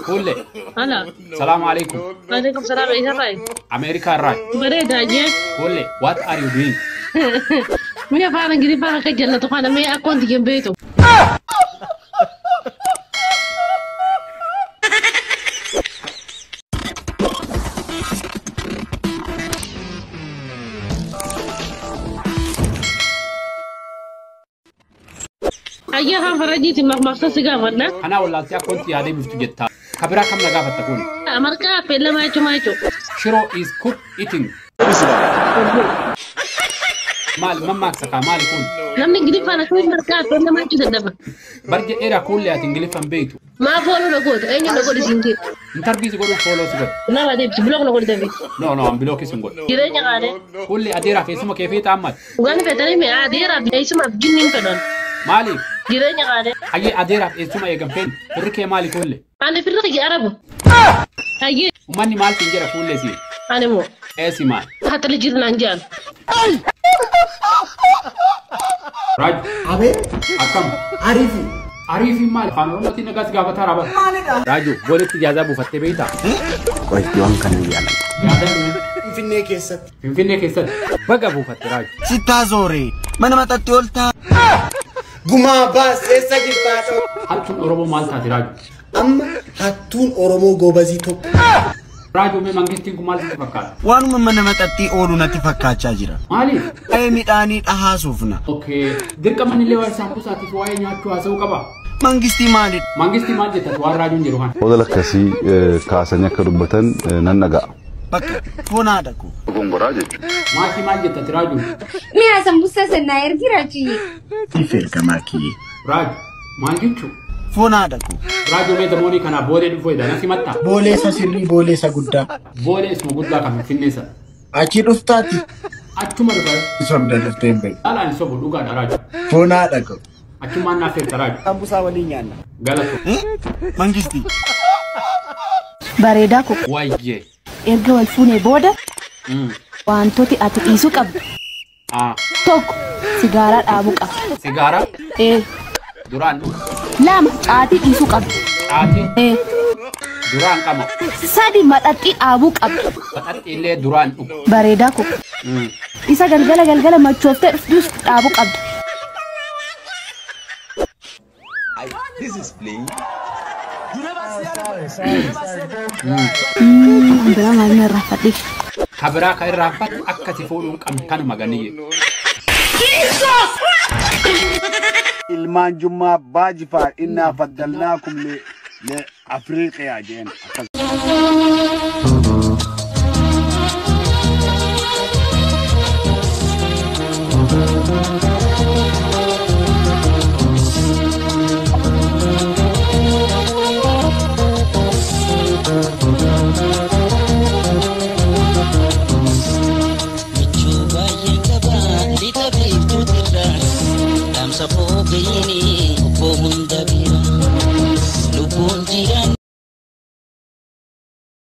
Kulle. Ala. Salaam alaikum. Alaikum salaam. Eessarraa? Ameerikaa irraa. Bareedaa jee. Kulle, what are you doing? Mee afaan Ingiliffaa akka jallatu kana mee akka wanti hin beektu. Ayyaa afaan Faranjiitiin maqmaqsa si gaafadha. Kanaa wallaaltee akka wanti yaadee biftu jettaa. Kabiraa kam na gaafatta kun? Marqaa affeellamaa jechuun maal jechuudha? Shiro is cook eating. Maal mammaaksa kaa maali kun? Namni Ingiliffaan akkamiin marqaa affeellamaa jechuu dadhaba? Bar jedheera kuullee ati Ingiliffaan beektu. Maa follow na goota? Eenyu na godhi siin jedhu? Interview si godhuuf follow si godhu. Nama deebisi block na godhi dafii. No no an block sin godhu. Jireenya qaadee. Kuullee adeeraaf eessuma kee feeta ammaati. Dhugaan feetanii mee adeeraaf eessumaaf jinniin fedhan. Maaliif? Jireenya qaadee. Hayyee adeeraaf eessuma eegan feenu. Firri kee maali kuullee? Ani firri kiyya Araba. Hayyee. Uummanni maal siin jedha kuullee siin? Ani moo. Eessi maal? Haxali jirnaan jedhan. Raaju. Abee. Akkam? Ariifi. Ariifi maali? Afaan Oromootiin nagaa si gaafataa raaba. Maalidha? Raaju, boolitti ijaazaa buufattee beektaa? Qoytii waan kana yaalan. Yaadadhu. Finfinnee keessatti. Finfinnee keessatti. Baga buufatte Raaju. Sittaa zooree mana maxxatti ol taa. Gumaa baas eessa jirtaa? Hattuun Oromoo maal taate Raaju? Amma hattuun Oromoo goobazii tokko. Raaju mee mangistiin kun maal sitti fakkaata? Waanuma mana maxxatti oolu natti fakkaachaa jira. Maaliif? Waa'ee midhaanii dhahaasuufna. Okay. Dirqama illee waa'ee saambusaatiif waa'ee nyaachuu haasa'uu qaba. Mangistii maalidha? Mangistii maal jetta waan raajuun jedhu kana? Odol akkasii kaasanii akka dubbatan nan dhaga'a. Bakka foon haadha koo. Gongoraa jechuudha. Maakii maal jetta raajuun? Mi'a sambusa sana ergi raajii. Siif ergamaa kiyyee. Raaju maal jechuu? Foon haadha koo. Raajuu mee damoonii kanaa boolee dhufuu jedha nasi matta. Boolee isa sirrii boolee isa guddaa. Boolee isuma guddaa kan Finfinnee sana. Achi dhuftaati. Achuma dhufa. Sobda dhuftee hin beeku. Dhaalaan sobu dhugaadha raaju. Foon haadha koo. Achumaan naaf erga raaju. Sambusaa waliin nyaanna. Galatu. Mangistii. Bareedaa koo. Wayyee. Erga wal fuunee booda wantooti ati dhiisuu qabdu. Tokko sigaaraa dhaabuu qabda. Sigaaraa? Duraan dhugu. Lama caatii dhiisuu qabdu. Caatii? Duraan qama. Sadi maxaxxii dhaabuu qabdu. Maxaxxii illee duraan dhugu. Bareedaa koo. Isa galgala galgala machooftee dhuftus dhaabuu qabdu. This is playing. Biraa maal na irraanfadhe? Kabiraa kan irraanfattu akka si fuudhuu hin qabne kanuma ganiyye. Ilmaan Jummaa Abbaa Jifaar innaa faddalnaakum le Afriiqiyaa jeen akkas.